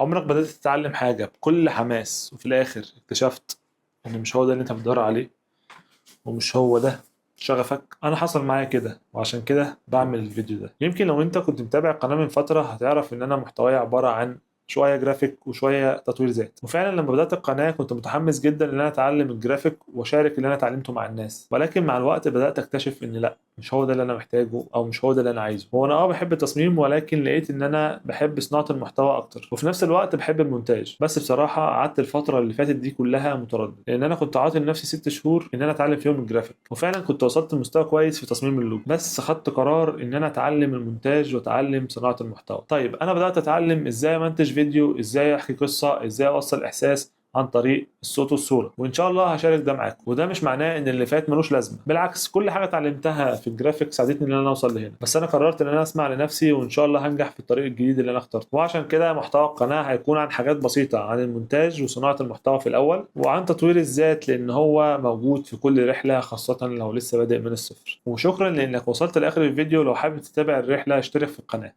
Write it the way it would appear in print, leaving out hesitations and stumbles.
عمرك بدأت تتعلم حاجة بكل حماس وفي الآخر اكتشفت إن مش هو ده اللي أنت بتدور عليه ومش هو ده شغفك؟ أنا حصل معايا كده، وعشان كده بعمل الفيديو ده. يمكن لو أنت كنت متابع القناة من فترة هتعرف إن أنا محتواي عبارة عن شوية جرافيك وشوية تطوير ذات، وفعلا لما بدأت القناة كنت متحمس جدا إن أنا أتعلم الجرافيك وأشارك اللي أنا اتعلمته مع الناس، ولكن مع الوقت بدأت أكتشف إن لأ، مش هو ده اللي أنا محتاجه أو مش هو ده اللي أنا عايزه. هو أنا بحب التصميم، ولكن لقيت إن أنا بحب صناعة المحتوى أكتر، وفي نفس الوقت بحب المونتاج. بس بصراحة قعدت الفترة اللي فاتت دي كلها متردد، لأن أنا كنت عاطي لنفسي 6 شهور إن أنا أتعلم فيهم الجرافيك، وفعلا كنت وصلت لمستوى كويس في تصميم اللوجو، بس خدت قرار إن أنا أتعلم المونتاج وأتعلم صناعة المحتوى. طيب أنا بدأت أتعلم إزاي أمنتج فيديو، إزاي أحكي قصة، إزاي أوصل إحساس عن طريق الصوت والصورة، وإن شاء الله هشارك ده معاكم. وده مش معناه إن اللي فات ملوش لازمة، بالعكس كل حاجة اتعلمتها في الجرافيك ساعدتني إن أنا أوصل لهنا، بس أنا قررت إن أنا أسمع لنفسي وإن شاء الله هنجح في الطريق الجديد اللي أنا اخترته. وعشان كده محتوى القناة هيكون عن حاجات بسيطة، عن المونتاج وصناعة المحتوى في الأول، وعن تطوير الذات لأن هو موجود في كل رحلة، خاصة لو لسه بادئ من الصفر. وشكرا لأنك وصلت لآخر الفيديو. لو حابب تتابع الرحلة اشترك في القناة.